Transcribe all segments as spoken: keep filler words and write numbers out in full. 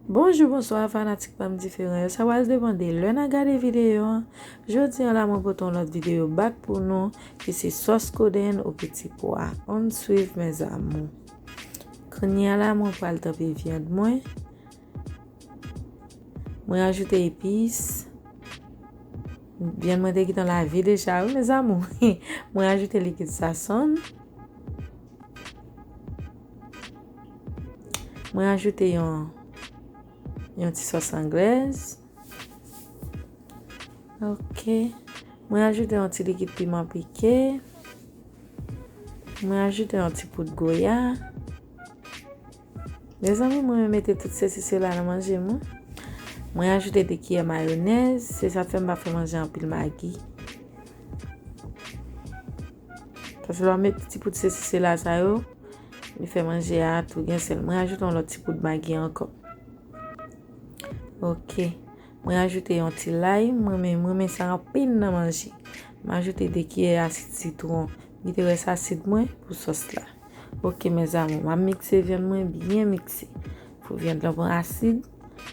Bonjou, bonswa, fanatik pa m diferan yo. Sa pral depann de lè n a gade videyo an. Jodi a la, mwen pote yon lòt videyo back pou nou, ki se sòs kodenn o peti pwa. Ann swiv, mes amours. Kounye a la, mwen pral tranpe vyann mwen. Mwen ajoute epis. Vyann mwen te gentan lave deja, wi, mes amours. Mwen ajoute likid sazon. Mwen ajoute yon, yon ti sòs anglèz. Ok. Mwen ajoute yon ti likid piman pike. Mwen ajoute yon ti poud goya. Mezanmi, mwen renmen mete tout sesi sela nan manje m, wi. Mwen ajoute de kiyè mayonèz. Se sa k fè m pa fè manje anpil magi. Paske lè w met ti poud sesi sela sa yo, li fè manje a tou gen sèl. Mwen ajoute yon lòt ti poud magi ankò. Ok. Mwen ajoute yon ti lay. Mwen renmen, mwen renmen sa anpil nan manje. Mwen ajoute de kiyè asid sitwon. Kite rès asid mwen pou sòs la. Ok, mes amours, m ap mikse vyann mwen byen mikse. Fò vyann lan pran asid,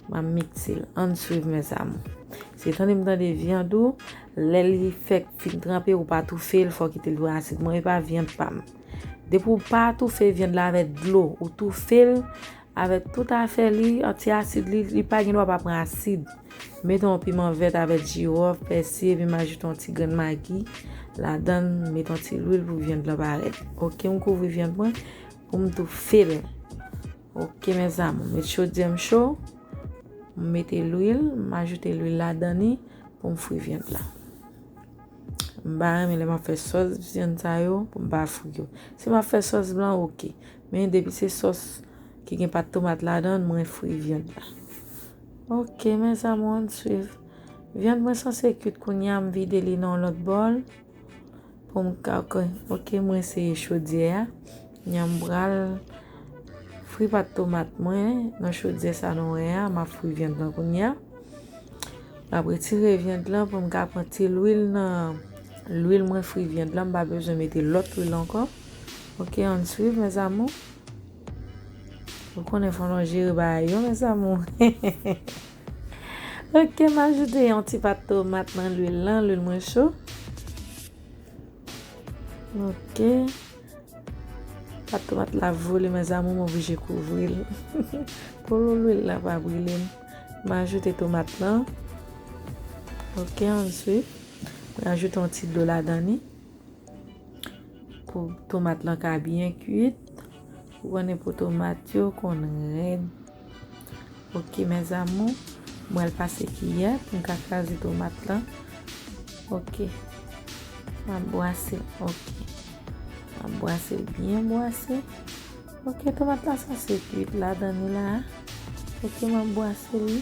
m ap mikse l. Ann swiv, mes amours. Se tande m tande vyann ou, lè li fèk fin tranpe, ou pa toufe l, fò kite l pran asid. Mwen, e pa vyann pa m. Depi ou pa toufe vyann la avèk dlo, ou toufe l avèk tout afè li, anti asid li, li pa gen dwa pa pran asid. Mete yon piman vèt avèk jiwòf, pèsi, epi m ajoute yon ti grenn magi ladan l, mete yon ti lwil pou vyann lan parèt. Ok, m kouvri vyann mwen pou m toufe l. Ok, mes amours, m met chodyè m cho, m mete lwil, m ajoute lwil ladan li pou m fri vyann lan. M pa renmen lè m ap fè sòs vyann sa yo pou m pa fri yo. Si m ap fè sòs blan, ok. Men depi se sòs ki gen pat tomat ladan l, mwen fri vyann la. Ok, mes amours, ann swiv. Vyann mwen sanse kwit kounye a, m vide li nan yon lòt bòl. Pou m ka, ok, ok, mwen seye chodyè a. Kounye a m pral fri pat tomat mwen nan chodyè sa nou wè a. M ap fri vyann lan kounye a. M ap retire vyann lan pou m ka pran ti lwil nan lwil mwen fri vyann lan. M pa bezwen mete lòt lwil ankò. Ok, ann swiv, mes amours. Ou konnen fò nou jere bagay yo, mes amours. Ok, m ajoute yon ti pat tomat nan lwil lan, lwil mwen cho. Ok. Pat tomat la vole, mes amours, m oblije kouvri l. Pou lwil la pa brile m. M ajoute tomat lan. Ok, ann swiv. Mwen ajoute yon ti dlo ladan li. Pou tomat lan ka byen kwit. Ou konnen po tomat yo konn rèd. Ok, mes amours, mwen al pase kiyè pou m ka kraze tomat lan. Ok. M ap bwase l. Ok. M ap bwase l byen bwase. Ok, tomat la sanse kwit ladan li la. Ok, m ap bwase li.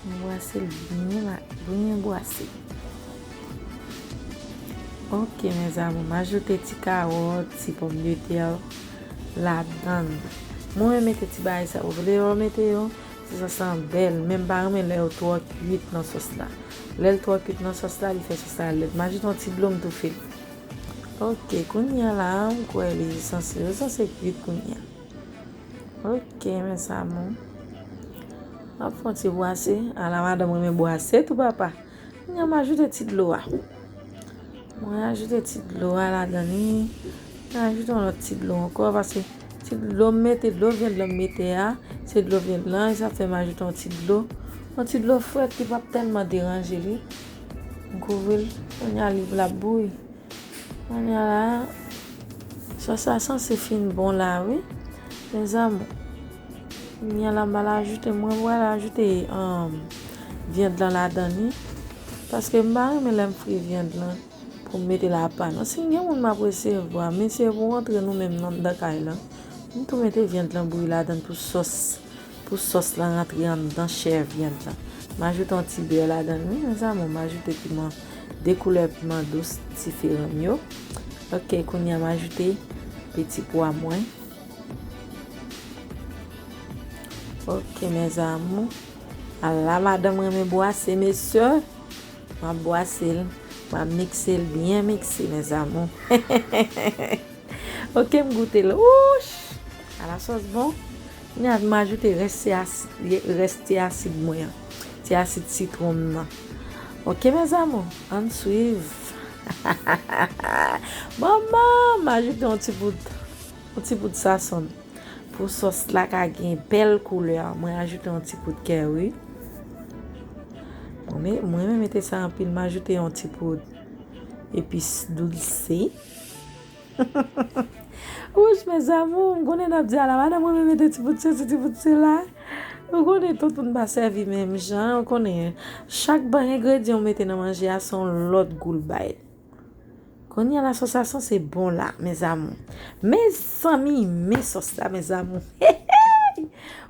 M bwase l byen la, byen bwase. Ok, mes amours, m ajoute ti kawòt, ti pòmdetè ladan l. Mwen mete ti bagay sa yo. Vle yo mete yo, se sa san bèl, men m pa renmen lè yo twò kwit nan sòs la. Lè l twò kwit nan sòs la, li fè sòs la lèd. M ajoute yon ti dlo, m toufe l. Ok, kounye a la, m kwè li sanse, yo sanse kwit kounye a. Ok, mes amours. M ap fè yon ti bwase. Ala madanm renmen bwase tou, papa. Kounye a m ajoute ti dlo a. Mwen ajoute ti dlo a ladan li. Mwen ajoute yon lòt ti dlo ankò, paske ti dlo m mete, dlo vyann lan m mete a, se dlo vyann lan, e sa fè m ajoute yon ti dlo. Yon ti dlo frèt ki p ap tèlman deranje li. M kouvri l. Kounye a li ap bouyi. Kounye a la, sòs la sanse fin bon la, wi. Mes amours. Kounye a la, m pral ajoute, mwen pral ajoute, um, vyann lan ladan li. Paske m pa renmen lè m fri vyann lan pou m mete l apa non. Si m gen moun m ap resevwa, men se pou rantre nou menm nan anndan kay lan. M tou mete vyann lan bouyi ladan l pou sòs. Pou sòs lan rantre anndan chè vyann lan. M ajoute yon ti bè ladan l, wi, mes amours. M ajoute piman, de koulè piman dous diferan m yo. Ok, kounye a m ajoute peti pwa mwen. Ok, mes amours. Ala madanm renmen bwase, mesye. M ap bwase l. M ap mikse l byen mikse, mes amours. Ok, m goute l. Wouch! Ala sòs bon. Kounye a m ajoute rès ti asid, rès ti asid mwen an. Ti asid sitwon m nan. Ok, mes amours, ann swiv. Manman, m ajoute yon ti bout, yon ti bout sazon. Pou sòs la ka gen bèl koulè, mwen ajoute yon ti bout kè, wi. Mwen, mwen renmen mete sa anpil, m ajoute yon ti bout epis douse. Wouch, mes amours, m konnen n ap di ala madanm mwen mete ti bout sesi, ti bout sela. Ou konnen tout moun pa sèvi menm jan, ou konnen chak ban engredyan ou mete nan manje a se yon lòt gou l bay. Kounye a la sòs la sanse bon la, mes amours. Mezanmi, men sòs la, mes amours.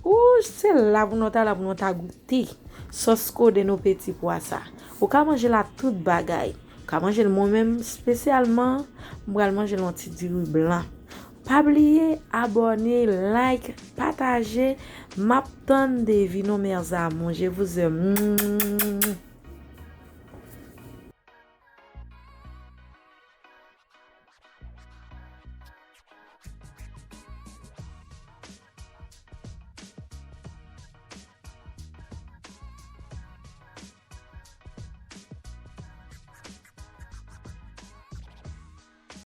Wouch, se la pou nou ta la pou nou ta goute sòs kodenn o peti pwa sa. Ou ka manje l ak tout bagay. Ou ka manje l, mwen menm espesyalman, m pral manje l yon ti diri blan. Pa bliye abòne, like, pataje. M ap tann devi nou, mes amours. Je vous aime.